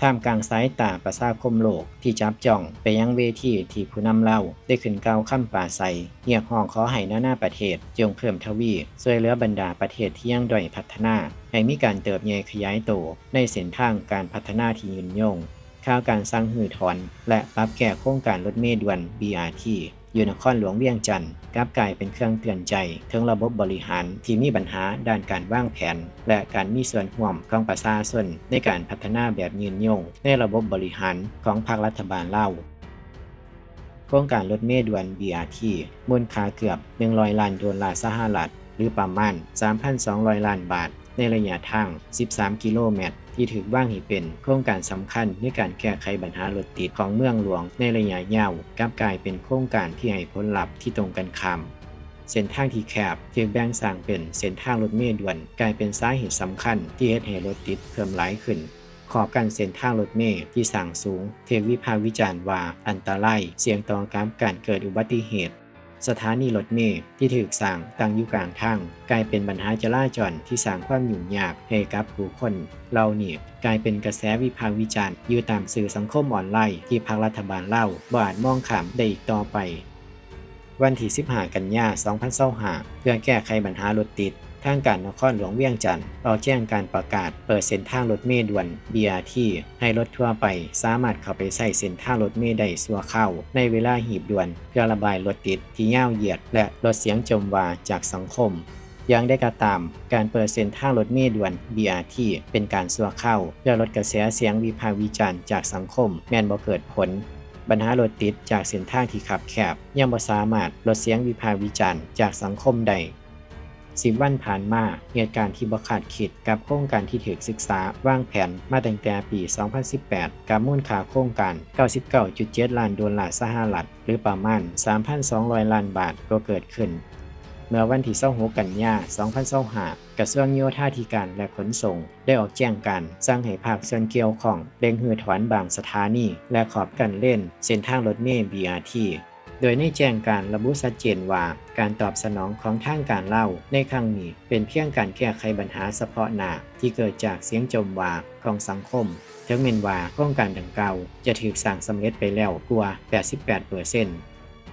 ທ່າມກາງສາຍຕາປະຊາຄົມໂລກທີ່ຈັບຈ້ອງໄປຍັງເວທີທີ່ຜູ້ນຳລາວໄດ້ຂຶ້ນກ່າວຄຳປາໄສຮຽກຮ້ອງຂໍໃຫ້ນານາປະເທດຈົ່ງເພີ່ມທະວີຊ່ວຍເຫຼືອບັນດາປະເທດທີ່ຍັງດ້ອຍພັດທະນາ ໃຫ້ມີການເຕີບໃຫຍ່ຂະຫຍາຍໂຕໃນເສັ້ນທາງການພັດທະນາທີ່ຍືນຍົງ. ຂ່າວການສັ່ງຮື້ຖອນ ແລະ ປັບແກ້ໂຄງການລົດເມດ່ວນ BRT ຢູ່ນະຄອນຫຼວງວຽງຈັນ ກັບກາຍເປັນເຄື່ອງເຕືອນໃຈເຖິງລະບົບບໍລິຫານທີ່ມີບັນຫາດ້ານການວາງແຜນ ແລະ ການມີສ່ວນຮ່ວມຂອງປະຊາຊົນໃນການພັດທະນາແບບຍືນຍົງໃນລະບົບບໍລິຫານຂອງພັກລັດຖະບານລາວ. ໂຄງການລົດເມດ່ວນ BRT ມູນຄ່າເກືອບໜຶ່ງຮ້ອຍລ້ານໂດນລາສະຫະລັດ ຫຼື ປະມານສາມພັນສອງຮ້ອຍລ້ານບາດ ໃນໄລຍະທາງສິບສາມກິໂລແມັດ ທີ່ຖືກວາງໃຫ້ເປັນໂຄງການສຳຄັນໃນການແກ້ໄຂບັນຫາລົດຕິດຂອງເມືອງຫຼວງໃນໄລຍະຍາວ ກັບກາຍເປັນໂຄງການທີ່ໃຫ້ຜົນລັບທີ່ຕົງກັນຂ້າມ. ເສັ້ນທາງທີ່ແຄບຖືກແບ່ງສ້າງເປັນເສັ້ນທາງລົດເມດ່ວນ ກາຍເປັນສາເຫດສຳຄັນທີ່ເຮັດໃຫ້ລົດຕິດເພີ່ມຫຼາຍຂຶ້ນ. ຂອບກັ້ນເສັ້ນທາງລົດເມທີ່ສ້າງສູງ ຖືກວິພາກວິຈານວ່າອັນຕະລາຍ, ສ່ຽງຕໍ່ກັບການເກີດອຸບັດຕິເຫດ. ສະຖານີລົດເມທີ່ຖືກສ້າງຕັ້ງຢູ່ກາງທາງ ກາຍເປັນບັນຫາຈະລາຈອນທີ່ສ້າງຄວາມຫຍຸ້ງຍາກໃຫ້ກັບຜູ້ຄົນ. ເຫຼົ່ານີ້ກາຍເປັນກະແສວິພາກວິຈານຢູ່ຕາມສື່ສັງຄົມອອນລາຍ ທີ່ພັກລັດຖະບານລາວບໍ່ອາດມອງຂ້າມໄດ້ອີກຕໍ່ໄປ. ວັນທີສິບຫ້າ ກັນຍາ ສອງພັນຊາວຫ້າ ເພື່ອແກ້ໄຂບັນຫາລົດຕິດ, ທາງການນະຄອນຫຼວງວຽງຈັນອອກແຈ້ງການປະກາດເປີດເສັ້ນທາງລົດເມດ່ວນ BRT ໃຫ້ລົດທົ່ວໄປສາມາດເຂົ້າໄປໃຊ້ເສັ້ນທາງລົດເມໄດ້ຊົ່ວຄາວໃນເວລາຮີບດ່ວນ ເພື່ອລະບາຍລົດຕິດທີ່ຍາວຢຽດ ແລະ ລົດສຽງຈົ່ມວ່າຈາກສັງຄົມ. ຢ່າງໃດກໍຕາມ, ການເປີດເສັ້ນທາງລົດເມດ່ວນ BRT ເປັນການຊົ່ວຄາວ ເພື່ອລົດກະແສສຽງວິພາກວິຈານຈາກສັງຄົມ ແມ່ນບໍ່ເກີດຜົນ. ບັນຫາລົດຕິດຈາກເສັ້ນທາງທີ່ຄັບແຄບ ຍັງບໍ່ສາມາດລົດສຽງວິພາກວິຈານຈາກສັງຄົມໄດ້. ສິບວັນຜ່ານມາ, ເຫດການທີ່ບໍ່ຄາດຄິດກັບໂຄງການທີ່ຖືກສຶກສາວາງແຜນມາຕັ້ງແຕ່ປີສອງພັນສິບແປດ ກັບມູນຄ່າໂຄງການເກົ້າສິບເກົ້າຈຸດເຈັດລ້ານໂດນລາສະຫະລັດ ຫຼື ປະມານສາມພັນສອງຮ້ອຍລ້ານບາດ ກໍເກີດຂຶ້ນ. ເມື່ອວັນທີຊາວຫົກ ກັນຍາ ສອງພັນຊາວຫ້າ ກະຊວງໂຍທາທິການ ແລະ ຂົນສົ່ງ ໄດ້ອອກແຈ້ງການສັ່ງໃຫ້ພາກສ່ວນກ່ຽວຂ້ອງເລັ່ງຮື້ຖອນບາງສະຖານີ ແລະ ຂອບກັ້ນເລນເສັ້ນທາງລົດເມ BRT ໂດຍໃນແຈ້ງການລະບຸຊັດເຈນວ່າ ການຕອບສະໜອງຂອງທາງການລາວໃນຄັ້ງນີ້ ເປັນພຽງການແກ້ໄຂບັນຫາສະເພາະໜ້າທີ່ເກີດຈາກສຽງຈົ່ມວ່າຂອງສັງຄົມ, ເຖິງແມ່ນວ່າໂຄງການດັ່ງກ່າວຈະຖືກສ້າງສຳເລັດໄປແລ້ວກວ່າແປດສິບແປດເປີເຊັນ.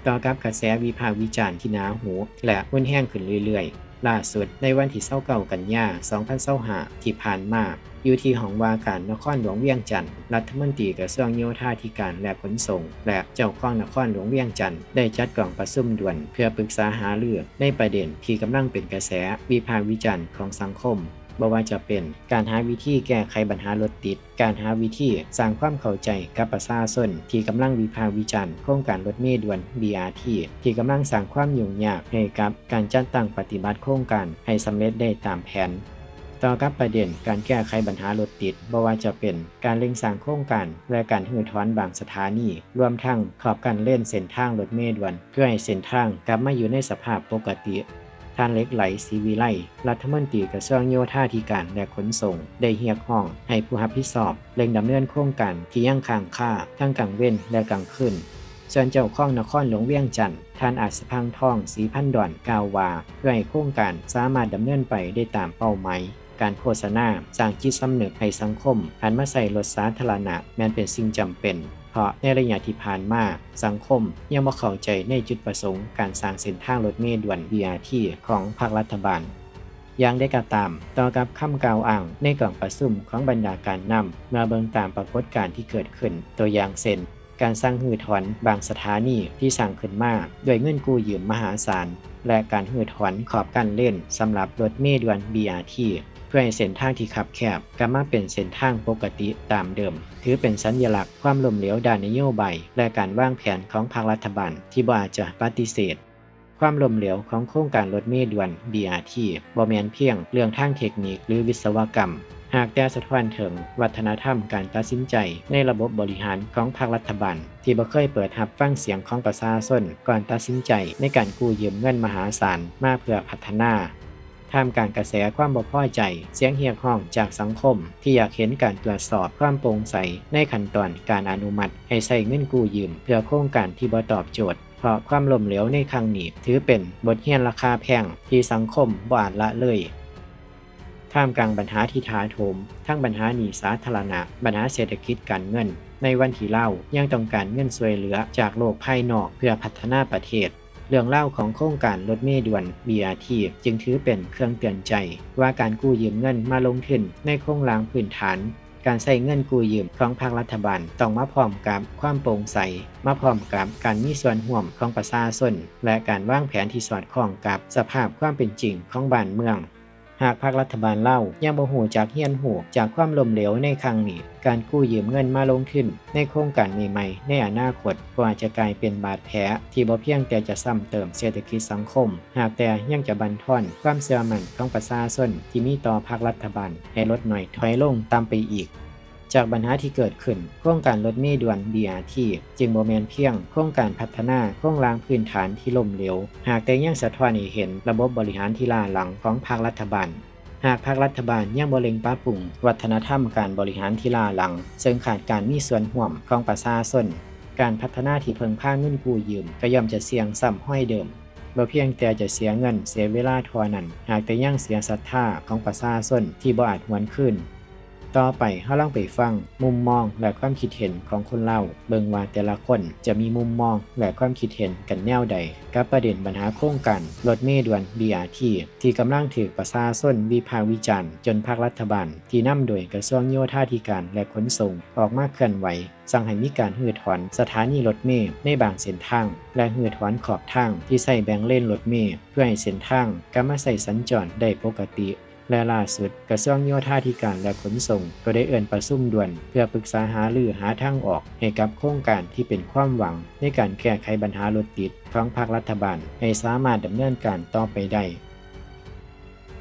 ຕໍ່ກັບກະແສວິພາກວິຈານທີ່ໜາຫູ ແລະ ຮຸນແຮງຂຶ້ນເລື້ອຍໆ, ລ່າສຸດໃນວັນທີຊາວເກົ້າ ກັນຍາ ສອງພັນຊາວຫ້າ ທີ່ຜ່ານມາ, ຢູ່ທີ່ຫ້ອງວ່າການນະຄອນຫຼວງວຽງຈັນ, ລັດຖະມົນຕີກະຊວງໂຍທາທິການ ແລະ ຂົນສົ່ງ ແລະ ເຈົ້າຄອງນະຄອນຫຼວງວຽງຈັນ ໄດ້ຈັດກອງປະຊຸມດ່ວນເພື່ອປຶກສາຫາລືໃນປະເດັນທີ່ກຳລັງເປັນກະແສວິພາກວິຈານຂອງສັງຄົມ, ບໍ່ວ່າຈະເປັນການຫາວິທີແກ້ໄຂບັນຫາລົດຕິດ, ການຫາວິທີສ້າງຄວາມເຂົ້າໃຈກັບປະຊາຊົນທີ່ກຳລັງວິພາກວິຈານໂຄງການລົດເມດ່ວນ BRT ທີ່ກຳລັງສ້າງຄວາມຫຍຸ້ງຍາກໃຫ້ກັບການຈັດຕັ້ງປະຕິບັດໂຄງການໃຫ້ສຳເລັດໄດ້ຕາມແຜນ. ຕໍ່ກັບປະເດັນການແກ້ໄຂບັນຫາລົດຕິດ, ບໍ່ວ່າຈະເປັນການເລັ່ງສ້າງໂຄງການ ແລະ ການຮື້ຖອນບາງສະຖານີ, ລວມທັງຂອບກັ້ນເລນເສັ້ນທາງລົດເມດ່ວນ ເພື່ອໃຫ້ເສັ້ນທາງກັບມາຢູ່ໃນສະພາບປົກກະຕິ, ທ່ານ ເຫຼັກໄຫຼ ສີວິໄລ ລັດຖະມົນຕີກະຊວງໂຍທາທິການ ແລະ ຂົນສົ່ງ ໄດ້ຮຽກຮ້ອງໃຫ້ຜູ້ຮັບຜິດຊອບເລັ່ງດຳເນີນໂຄງການທີ່ຍັງຄ້າງຄາທັງກາງເວັນ ແລະ ກາງຄືນ. ສ່ວນເຈົ້າຄອງນະຄອນຫຼວງວຽງຈັນ, ທ່ານ ອາດສະພັງທອງ ສີພັນດອນ ກ່າວວ່າ ເພື່ອໃຫ້ໂຄງການສາມາດດຳເນີນໄປໄດ້ຕາມເປົ້າໝາຍ, ການໂຄສະນາສ້າງຈິດສຳນຶກໃຫ້ສັງຄົມຫັນມາໃຊ້ລົດສາທາລະນະແມ່ນເປັນສິ່ງຈຳເປັນ, ເພາະໃນໄລຍະທີ່ຜ່ານມາ ສັງຄົມຍັງບໍ່ເຂົ້າໃຈໃນຈຸດປະສົງການສ້າງເສັ້ນທາງລົດເມດ່ວນ BRT ຂອງພັກລັດຖະບານ. ຢ່າງໃດກໍຕາມ, ຕໍ່ກັບຄຳກ່າວອ້າງໃນກອງປະຊຸມຂອງບັນດາການນຳ, ເມື່ອເບິ່ງຕາມປາກົດການທີ່ເກີດຂຶ້ນ, ຕົວຢ່າງເຊັ່ນ ການສັ່ງຮື້ຖອນບາງສະຖານີທີ່ສ້າງຂຶ້ນມາດ້ວຍເງິນກູ້ຢືມມະຫາສານ ແລະ ການຮື້ຖອນຂອບກັ້ນເລນສຳລັບລົດເມດ່ວນ BRT ເພື່ອໃຫ້ເສັ້ນທາງທີ່ຄັບແຄບກັບມາເປັນເສັ້ນທາງປົກກະຕິຕາມເດີມ, ຖືເປັນສັນຍະລັກຄວາມລົ້ມເຫຼວດ້ານນະໂຍບາຍ ແລະ ການວາງແຜນຂອງພັກລັດຖະບານທີ່ບໍ່ອາດຈະປະຕິເສດ. ຄວາມລົ້ມເຫຼວຂອງໂຄງການລົດເມດ່ວນ BRT ບໍ່ແມ່ນພຽງເລື່ອງທາງເທັກນິກ ຫຼື ວິສະວະກຳ, ຫາກແຕ່ສະທ້ອນເຖິງວັດທະນະທຳການຕັດສິນໃຈໃນລະບົບບໍລິຫານຂອງພັກລັດຖະບານ ທີ່ບໍ່ເຄີຍເປີດຮັບຟັງສຽງຂອງປະຊາຊົນກ່ອນຕັດສິນໃຈໃນການກູ້ຢືມເງິນມະຫາສານມາເພື່ອພັດທະນາ. ທ່າມກາງກະແສຄວາມບໍ່ພໍໃຈ, ສຽງຮຽກຮ້ອງຈາກສັງຄົມທີ່ຢາກເຫັນການກວດສອບຄວາມໂປ່ງໃສໃນຂັ້ນຕອນການອະນຸມັດໃຫ້ໃຊ້ເງິນກູ້ຢືມເພື່ອໂຄງການທີ່ບໍ່ຕອບໂຈດ, ເພາະຄວາມລົ້ມເຫຼວໃນຄັ້ງນີ້ຖືເປັນບົດຮຽນລາຄາແພງທີ່ສັງຄົມບໍ່ອາດລະເລີຍ. ທ່າມກາງບັນຫາທີ່ຖາໂຖມ ທັງບັນຫາໜີ້ສາທາລະນະ, ບັນຫາເສດຖະກິດການເງິນ, ໃນວັນທີ່ລາວຍັງຕ້ອງການເງິນຊ່ວຍເຫຼືອຈາກໂລກພາຍນອກເພື່ອພັດທະນາປະເທດ, ເລື່ອງລາວຂອງໂຄງການລົດເມດ່ວນ ບີອາທີ ຈຶ່ງຖືເປັນເຄື່ອງເຕືອນໃຈວ່າ ການກູ້ຢືມເງິນມາລົງທຶນໃນໂຄງລ່າງພື້ນຖານ, ການໃຊ້ເງິນກູ້ຢືມຂອງພາກລັດຖະບານ ຕ້ອງມາພ້ອມກັບຄວາມໂປ່ງໃສ, ມາພ້ອມກັບການມີສ່ວນຮ່ວມຂອງປະຊາຊົນ ແລະ ການວາງແຜນທີ່ສອດຄ່ອງກັບສະພາບຄວາມເປັນຈິງຂອງບ້ານເມືອງ. ຫາກພາກລັດຖະບານລາວຍັງບໍ່ຮູ້ຈັກຮຽນຮູ້ຈາກຄວາມລົ້ມເຫຼວໃນຄັ້ງນີ້, ການກູ້ຢືມເງິນມາລົງທຶນໃນໂຄງການໃໝ່ໆໃນອະນາຄົດ ກໍອາດຈະກາຍເປັນບາດແຜທີ່ບໍ່ພຽງແຕ່ຈະຊ້ຳເຕີມເສດຖະກິດສັງຄົມ, ຫາກແຕ່ຍັງຈະບັ່ນທອນຄວາມເຊື່ອໝັ້ນຂອງປະຊາຊົນທີ່ມີຕໍ່ພາກລັດຖະບານໃຫ້ລົດໜ້ອຍຖອຍລົງຕ່ຳໄປອີກ. ຈາກບັນຫາທີ່ເກີດຂຶ້ນ, ໂຄງການລົດເມດ່ວນ ບີອາທີ ຈຶ່ງບໍ່ແມ່ນພຽງໂຄງການພັດທະນາໂຄງລ່າງພື້ນຖານທີ່ລົ້ມເຫຼວ, ຫາກແຕ່ຍັງສະທ້ອນໃຫ້ເຫັນລະບົບບໍລິຫານທີ່ລ້າຫຼັງຂອງພາກລັດຖະບານ. ຫາກພາກລັດຖະບານຍັງບໍ່ເລັ່ງປັບປຸງວັດທະນະທຳການບໍລິຫານທີ່ລ້າຫຼັງ, ເຊິ່ງຂາດການມີສ່ວນຮ່ວມຂອງປະຊາຊົນ, ການພັດທະນາທີ່ເພິ່ງພາເງິນກູ້ຢືມກໍຍ່ອມຈະສ່ຽງຊ້ຳຮອຍເດີມ. ບໍ່ພຽງແຕ່ຈະເສຍເງິນເສຍເວລາເທົ່ານັ້ນ, ຫາກແຕ່ຍັງເສຍສັດທາຂອງປະຊາຊົນທີ່ບໍ່ອາດຫວນຄືນ. ຕໍ່ໄປເຮົາລອງໄປຟັງມຸມມອງ ແລະ ຄວາມຄິດເຫັນຂອງຄົນລາວ, ເບິ່ງວ່າແຕ່ລະຄົນຈະມີມຸມມອງ ແລະ ຄວາມຄິດເຫັນກັນແນວໃດ ກັບປະເດັນບັນຫາໂຄງການລົດເມດ່ວນ ບີອາທີ ທີ່ກຳລັງຖືກປະຊາຊົນວິພາກວິຈານ ຈົນພັກລັດຖະບານທີ່ນຳໂດຍກະຊວງໂຍທາທິການ ແລະ ຂົນສົ່ງ ອອກມາເຄື່ອນໄຫວ ສັ່ງໃຫ້ມີການຮື້ຖອນສະຖານີລົດເມໃນບາງເສັ້ນທາງ ແລະ ຮື້ຖອນຂອບທາງທີ່ໃຊ້ແບ່ງເລນລົດເມ ເພື່ອໃຫ້ເສັ້ນທາງກັບມາໃຊ້ສັນຈອນໄດ້ປົກກະຕິ ແລະ ລ່າສຸດ ກະຊວງໂຍທາທິການ ແລະ ຂົນສົ່ງ ກໍໄດ້ເອີ້ນປະຊຸມດ່ວນເພື່ອປຶກສາຫາລືຫາທາງອອກໃຫ້ກັບໂຄງການທີ່ເປັນຄວາມຫວັງໃນການແກ້ໄຂບັນຫາລົດຕິດຂອງພັກລັດຖະບານ ໃຫ້ສາມາດດຳເນີນການຕໍ່ໄປໄດ້.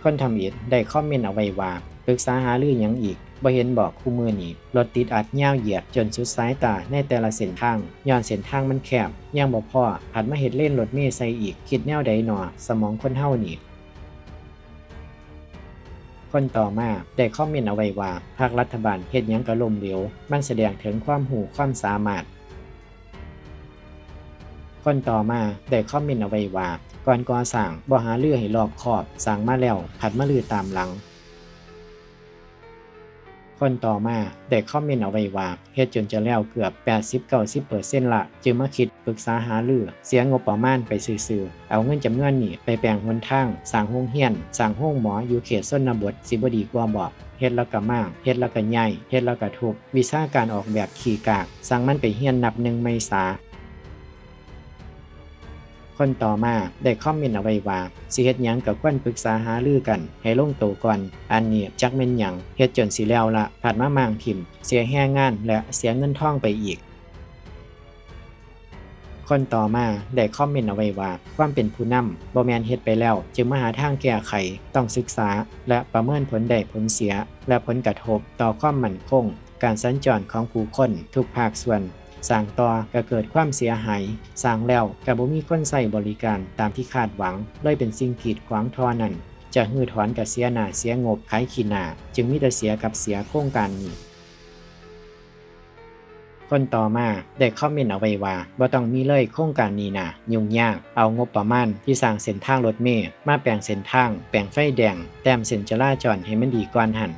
ຄົນທຳອິດໄດ້ຄອມເມັນເອົາໄວ້ວ່າ ປຶກສາຫາລືຫຍັງອີກ? ບໍ່ເຫັນບໍ ຄູ່ມື້ນີ້ລົດຕິດອັດຍາວຢຽດຈົນສຸດສາຍຕາໃນແຕ່ລະເສັ້ນທາງ, ຍ້ອນເສັ້ນທາງມັນແຄບ, ຍັງບໍ່ພໍ ພັດມາເຮັດເລນລົດເມໃສ່ອີກ, ຄິດແນວໃດນໍ ສະໝອງຄົນເຮົານີ້? ຄົນຕໍ່ມາໄດ້ຄອມເມັນເອົາໄວ້ວ່າ ພັກລັດຖະບານເຮັດຫຍັງກໍລົ້ມເຫຼວ, ມັນສະແດງເຖິງຄວາມຮູ້ຄວາມສາມາດ. ຄົນຕໍ່ມາໄດ້ຄອມເມັນເອົາໄວ້ວ່າ ກ່ອນກໍ່ສ້າງບໍ່ຫາລືໃຫ້ລອບຄອບ, ສ້າງມາແລ້ວພັດມາລືຕາມຫຼັງ. ຄົນຕໍ່ມາໄດ້ຄອມເມັນເອົາໄວ້ວ່າ ເຮັດຈົນຈະແລ້ວເກືອບແປດສິບເກົ້າສິບເປີເຊັນລະ ຈຶ່ງມາຄິດປຶກສາຫາລື, ເສຍງົບປະມານໄປຊື່ໆ, ເອົາເງິນຈຳນວນນີ້ໄປແປງຫົນທາງ, ສ້າງໂຮງຮຽນ, ສ້າງໂຮງໝໍຢູ່ເຂດຊົນນະບົດ ຊິບໍ່ດີກວ່າບໍ? ເຮັດແລ້ວກະມ້າງ, ເຮັດແລ້ວກະຍ້າຍ, ເຮັດແລ້ວກະທຸບ, ວິຊາການອອກແບບຂີ້ກາກ, ສັ່ງມັນໄປຮຽນນັບໜຶ່ງໃໝ່ສາ. ຄົນຕໍ່ມາໄດ້ຄອມເມັນເອົາໄວ້ວ່າ ຊິເຮັດຫຍັງກໍຄວນປຶກສາຫາລືກັນໃຫ້ລົງໂຕກ່ອນ, ອັນນີ້ຈັກແມ່ນຫຍັງ ເຮັດຈົນຊິແລ້ວລະ ພັດມາມ້າງຖິ້ມ, ເສຍແຮງງານ ແລະ ເສຍເງິນທອງໄປອີກ. ຄົນຕໍ່ມາໄດ້ຄອມເມັນເອົາໄວ້ວ່າ ຄວາມເປັນຜູ້ນຳບໍ່ແມ່ນເຮັດໄປແລ້ວຈຶ່ງມາຫາທາງແກ້ໄຂ, ຕ້ອງສຶກສາ ແລະ ປະເມີນຜົນໄດ້ຜົນເສຍ ແລະ ຜົນກະທົບຕໍ່ຄວາມໝັ້ນຄົງ ການສັນຈອນຂອງຜູ້ຄົນທຸກພາກສ່ວນ. ສ້າງຕໍ່ກໍເກີດຄວາມເສຍຫາຍ, ສ້າງແລ້ວກໍບໍ່ມີຄົນໃຊ້ບໍລິການຕາມທີ່ຄາດຫວັງ, ເລີຍເປັນສິ່ງກີດຂວາງທໍ່ນັ້ນ. ຈະຮື້ຖອນກໍເສຍໜ້າເສຍງົບຂາຍຂີ້ໜ້າ, ຈຶ່ງມີແຕ່ເສຍກັບເສຍໂຄງການນີ້. ຄົນຕໍ່ມາໄດ້ຄອມເມັນເອົາໄວ້ວ່າ ບໍ່ຕ້ອງມີເລີຍໂຄງການນີ້ນາ, ຫຍຸ້ງຍາກ, ເອົາງົບປະມານທີ່ສ້າງເສັ້ນທາງລົດເມ ມາແປງເສັ້ນທາງ, ແປງໄຟແດງ, ແຕ້ມເສັ້ນຈະລາຈອນໃຫ້ມັນດີກ່ອນຫັ້ນ.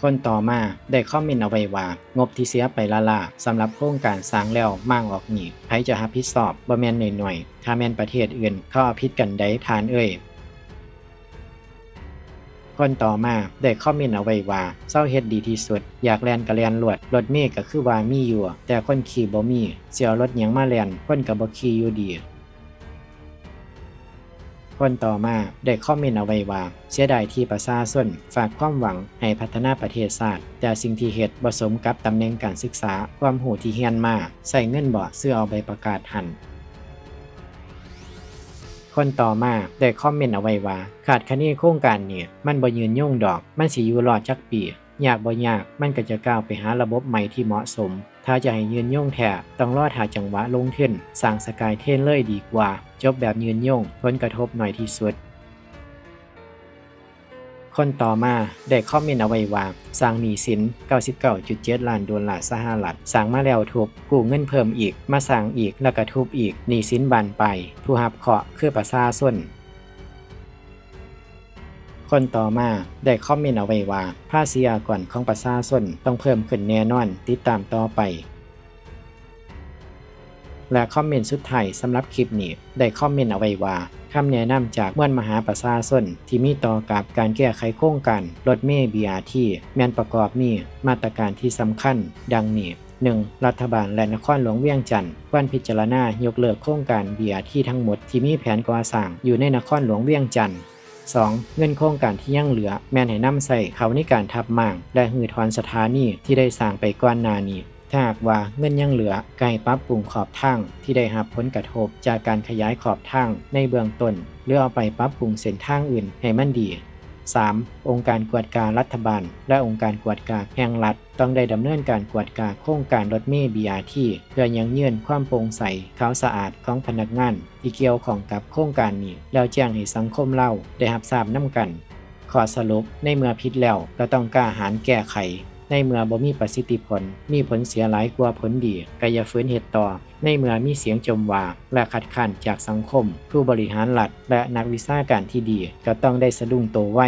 ຄົນຕໍ່ມາໄດ້ຄອມເມັນເອົາໄວ້ວ່າ ງົບທີ່ເສຍໄປລ້າໆ ສຳລັບໂຄງການສ້າງແລ້ວມ້າງອອກນີ້ ໃຜຈະຮັບຜິດຊອບ? ບໍ່ແມ່ນໜ້ອຍໆ, ຖ້າແມ່ນປະເທດອື່ນ ເຂົາເອົາຜິດກັນໃດ໋ທ່ານເອີຍ. ຄົນຕໍ່ມາໄດ້ຄອມເມັນເອົາໄວ້ວ່າ ເຊົາເຮັດດີທີ່ສຸດ, ຢາກແລ່ນກໍແລ່ນໂລດ, ລົດເມກໍຄືວ່າມີຢູ່ ແຕ່ຄົນຂີ່ບໍ່ມີ, ຊິເອົາລົດຫຍັງມາແລ່ນ, ຄົນກໍບໍ່ຂີ່ຢູ່ດີ. ຄົນຕໍ່ມາໄດ້ຄອມເມັນເອົາໄວ້ວ່າ ເສຍດາຍທີ່ປະຊາຊົນຝາກຄວາມຫວັງໃຫ້ພັດທະນາປະເທດຊາດ, ແຕ່ສິ່ງທີ່ເຮັດບໍ່ສົມກັບຕຳແໜ່ງການສຶກສາ, ຄວາມຮູ້ທີ່ຮຽນມາ, ໃຊ້ເງິນບໍ່ຊື້ເອົາໃບປະກາດຫັ້ນ. ຄົນຕໍ່ມາໄດ້ຄອມເມັນເອົາໄວ້ວ່າ ຄາດຄະເນໂຄງການນີ້ມັນບໍ່ຍືນຍົງດອກ, ມັນຊິຢູ່ລອດຈັກປີ? ຍາກບໍ່ຍາກ ມັນກໍຈະກ້າວໄປຫາລະບົບໃໝ່ທີ່ເໝາະສົມ. ຖ້າຈະໃຫ້ຍືນຍົງແທ້ ຕ້ອງລໍຖ້າຈັງຫວະລົງທຶນສ້າງສະກາຍເທຣນເລີຍດີກວ່າ, ຈົບແບບຍືນຍົງ, ຜົນກະທົບໜ້ອຍທີ່ສຸດ. ຄົນຕໍ່ມາໄດ້ຄອມເມັນເອົາໄວ້ວ່າ ສ້າງໜີ້ສິນເກົ້າສິບເກົ້າຈຸດເຈັດລ້ານໂດລາສະຫະລັດ, ສ້າງມາແລ້ວທຸບ, ກູ້ເງິນເພີ່ມອີກ, ມາສ້າງອີກ ແລ້ວກະທຸບອີກ, ໜີ້ສິນບານປາຍ, ຜູ້ຮັບເຄາະຄືປະຊາຊົນ. ຄົນຕໍ່ມາໄດ້ຄອມເມັນເອົາໄວ້ວ່າ ພາສີອາກອນຂອງປະຊາຊົນຕ້ອງເພີ່ມຂຶ້ນແນ່ນອນ, ຕິດຕາມຕໍ່ໄປ. ແລະ ຄອມເມັນສຸດທ້າຍສຳລັບຄລິບນີ້ ໄດ້ຄອມເມັນເອົາໄວ້ວ່າ ຄຳແນະນຳຈາກມວນມະຫາປະຊາຊົນທີ່ມີຕໍ່ກັບການແກ້ໄຂໂຄງການລົດເມ ບີອາທີ ແມ່ນປະກອບມີມາດຕະການທີ່ສຳຄັນ ດັ່ງນີ້: ໜຶ່ງ ລັດຖະບານ ແລະ ນະຄອນຫຼວງວຽງຈັນ ຄວນພິຈາລະນາຍົກເລີກໂຄງການ ບີອາທີ ທັງໝົດທີ່ມີແຜນກໍ່ສ້າງຢູ່ໃນນະຄອນຫຼວງວຽງຈັນ. ສອງ ເງິນໂຄງການທີ່ຍັງເຫຼືອ ແມ່ນໃຫ້ນຳໃຊ້ເຂົ້າໃນການທັບມ້າງ ແລະ ຮື້ຖອນສະຖານີທີ່ໄດ້ສ້າງໄປກ່ອນໜ້ານີ້. ຖ້າຫາກວ່າເງິນຍັງເຫຼືອ ກໍໃຫ້ປັບປຸງຂອບທາງທີ່ໄດ້ຮັບຜົນກະທົບຈາກການຂະຫຍາຍຂອບທາງໃນເບື້ອງຕົ້ນ ຫຼື ເອົາໄປປັບປຸງເສັ້ນທາງອື່ນໃຫ້ມັນດີ. ສາມ ອົງການກວດກາລັດຖະບານ ແລະ ອົງການກວດກາແຫ່ງລັດ ຕ້ອງໄດ້ດຳເນີນການກວດກາໂຄງການລົດເມ ບີອາທີ ເພື່ອຢັ້ງຢືນຄວາມໂປ່ງໃສ, ຂາວສະອາດຂອງພະນັກງານທີ່ກ່ຽວຂ້ອງກັບໂຄງການນີ້ ແລ້ວແຈ້ງໃຫ້ສັງຄົມລາວໄດ້ຮັບຊາບນຳກັນ. ຂໍ້ສະຫຼຸບ, ໃນເມື່ອຜິດແລ້ວກໍຕ້ອງກ້າຫານແກ້ໄຂ, ໃນເມື່ອບໍ່ມີປະສິດທິຜົນ, ມີຜົນເສຍຫຼາຍກວ່າຜົນດີ, ກໍຢ່າຝືນເຮັດຕໍ່. ໃນເມື່ອມີສຽງຈົ່ມວ່າ ແລະ ຄັດຄ້ານຈາກສັງຄົມ, ຜູ້ບໍລິຫານລັດ ແລະ ນັກວິຊາການທີ່ດີກໍຕ້ອງໄດ້ສະດຸ້ງໂຕໄວ.